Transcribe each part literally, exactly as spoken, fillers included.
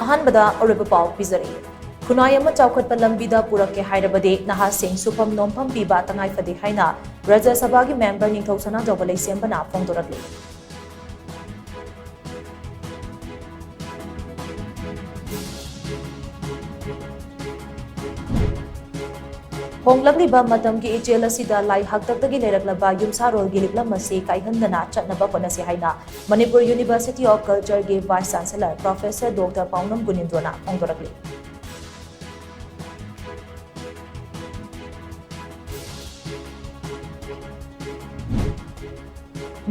ꯑꯍꯥꯟꯕꯗ ꯑꯔꯣꯏꯕ ꯄꯥꯎ ꯄꯤꯖꯔꯤ꯫ ꯈꯨꯟꯅꯥꯏ ꯑꯃ ꯆꯥꯎꯈꯠꯄ ꯂꯝꯕꯤꯗ ꯄꯨꯔꯛꯀꯦ ꯍꯥꯏꯔꯕꯗꯤ ꯅꯍꯥꯁꯤꯡ ꯁꯨꯐꯝ ꯅꯣꯝꯐꯝ ꯄꯤꯕ ꯇꯉꯥꯏ ꯐꯗꯦ ꯍꯥꯏꯅ ꯔꯥꯖ꯭ꯌ ꯁꯚꯥꯒꯤ ꯃꯦꯝꯕꯔ ꯅꯤꯡꯊꯧ ꯁꯅꯥꯖꯥꯎꯕ ꯂꯩꯁꯦꯝꯕꯅ ꯐꯣꯡꯗꯣꯔꯛꯂꯤ꯫ ꯍꯣꯡꯂꯛꯂꯤꯕ ꯃꯇꯝꯒꯤ ꯏꯆꯦꯜ ꯑꯁꯤꯗ ꯂꯥꯏ ꯍꯥꯛꯇꯛꯇꯒꯤ ꯂꯩꯔꯛꯂꯕ ꯌꯨꯝꯁꯥꯔꯣꯜꯒꯤ ꯂꯤꯛꯂꯝ ꯑꯁꯤ ꯀꯥꯏꯍꯟꯗꯅ ꯆꯠꯅꯕ ꯍꯣꯠꯅꯁꯤ ꯍꯥꯏꯅ Manipur University of Cultureꯒꯤ Vice Chancellor Professor Doctor ꯄꯥꯎꯅꯝ ꯒꯨꯅꯤꯟꯗ꯭ꯔꯣꯅ ꯐꯣꯡꯗꯣꯔꯛꯂꯤ꯫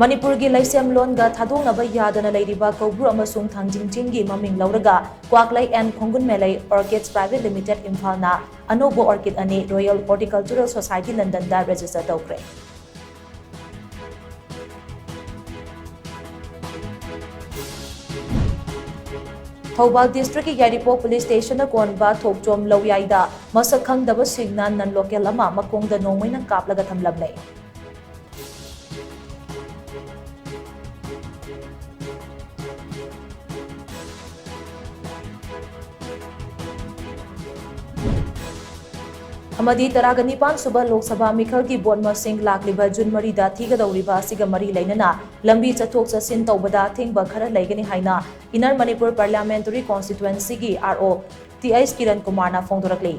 ꯃꯅꯤꯄꯨꯔꯒꯤ ꯂꯩꯁꯦꯝꯂꯣꯟꯒ ꯊꯥꯗꯣꯛꯅꯕ ꯌꯥꯗꯅ ꯂꯩꯔꯤꯕ ꯀꯧꯕ꯭ꯔꯨ ꯑꯃꯁꯨꯡ ꯊꯥꯡꯖꯤꯡ ꯆꯤꯡꯒꯤ ꯃꯃꯤꯡ ꯂꯧꯔꯒ ꯀ꯭ꯋꯥꯛꯂꯩ and ꯈꯣꯡꯒꯨꯟꯃꯦꯂꯩ Orchids Private Limited ꯏꯝꯐꯥꯜꯅ ꯑꯅꯧꯕ orchid ꯑꯅꯤ Royal Horticultural Society ꯂꯟꯗꯟꯗ register ꯇꯧꯈ꯭ꯔꯦ꯫ ꯊꯧꯕꯥꯜ districtꯀꯤ ꯌꯥꯏꯔꯤꯄꯣꯛ police stationꯗ ꯀꯣꯟꯕ ꯊꯣꯛꯆꯣꯝ ꯂꯧꯌꯥꯏꯗ ꯃꯁꯛ ꯈꯪꯗꯕꯁꯤꯡꯅ non local ꯑꯃ ꯃꯈꯣꯡꯗ ꯅꯣꯡꯃꯩꯅ ꯀꯥꯞꯂꯒ ꯊꯝꯂꯝꯂꯦ꯫ ꯑꯃꯗꯤ ꯇꯔꯥꯒ ꯅꯤꯄꯥꯟ ꯁꯨꯕ ꯂꯣꯛ ꯁꯚꯥ ꯃꯤꯈꯜꯒꯤ vote ꯃꯁꯤꯡ ꯂꯥꯛꯂꯤꯕ June ꯃꯔꯤꯗ ꯊꯤꯒꯗꯧꯔꯤꯕ ꯑꯁꯤꯒ ꯃꯔꯤ ꯂꯩꯅꯅ ꯂꯝꯕꯤ ꯆꯠꯊꯣꯛ ꯆꯠꯁꯤꯟ ꯇꯧꯕꯗ ꯑꯊꯤꯡꯕ ꯈꯔ ꯂꯩꯒꯅꯤ ꯍꯥꯏꯅ Inner Manipur Parliamentary Constituencyꯒꯤ RO T H Kiran ꯀꯨꯃꯥꯔꯅ ꯐꯣꯡꯗꯣꯔꯛꯂꯤ꯫